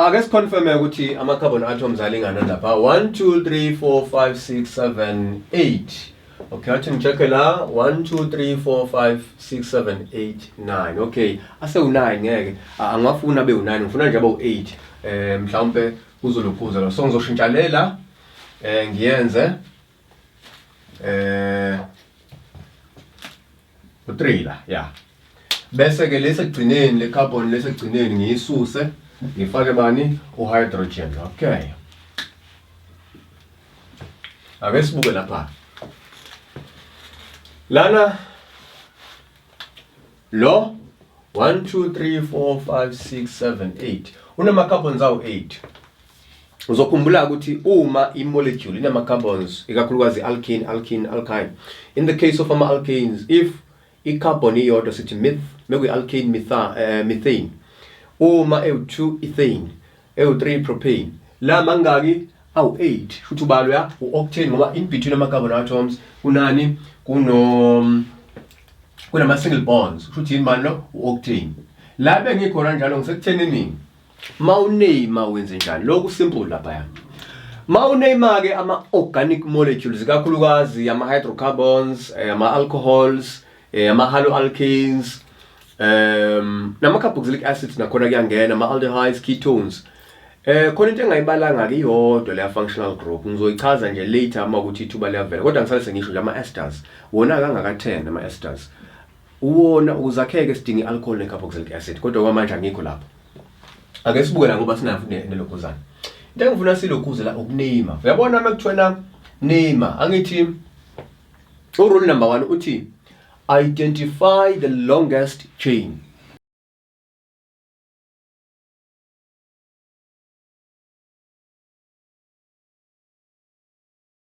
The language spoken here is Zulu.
Ake siconfirme ukuthi ama carbon atoms alingana lapha. 1 2 3 4 5 6 7 8. Okay, athi ngichecke la 1 2 3 4 5 6 7 8 9. Okay, ase u9 ngeke. Angiwafuni abe u9, ngifuna nje abe u8. Mhlawumbe kuzolokhuza lo. So ngizoshintsha lela ngiyenze u3 la, yeah. Bese ke lesi ekugcineni, le carbon lesi ekugcineni ngiyisuse, ngifake bani? Uhydrogen. Okay. Ake sibuke lapha. Lana lo 1 2 3 4 5 6 7 8 unama carbons awu 8. Uzokhumbula ukuthi uma i-molecule inama-carbons, ikakhulukazi alkane, alkene, alkyne. In the case of ama-alkanes, if i-carbon iyodwa sithi meth, mekuyi-alkane methane. Uma ewu-2 ethane, ewu-3 propane. La mangaki? Awu-8. Futhi ubalo ya u-octane ngoba in between ama-carbon atoms kunani? Kunama single bonds. Futhi yini mani lo? U-octane. La bengikhona njalo ngisekuthenini mawuname wenze njani? Lokhu simple lapha. Mawuname ke ama organic molecules, ikakhulukazi ama hydrocarbons, ama alcohols, ama haloalkanes, nama carboxylic acids nakhona kuyangena, ama aldehydes, ketones. Khona into engayibalanga ke iyodwa leya functional group, ngizoyichaza nje later uma ukuthi ithuba liyavela, kodwa ngisale sengisho nje ama esters wona kangaka 10. Ama esters uwona uzakheke sidinga i-alcohol ne-carboxylic acid, kodwa kwamanje angikho lapho. Ake sibuke la ngoba sinayo futhi nelokhuzana. Into engifuna silokhuze la ukuname. Uyabona uma kuthiwa name, angithi urule number 1 uthi identify the longest chain.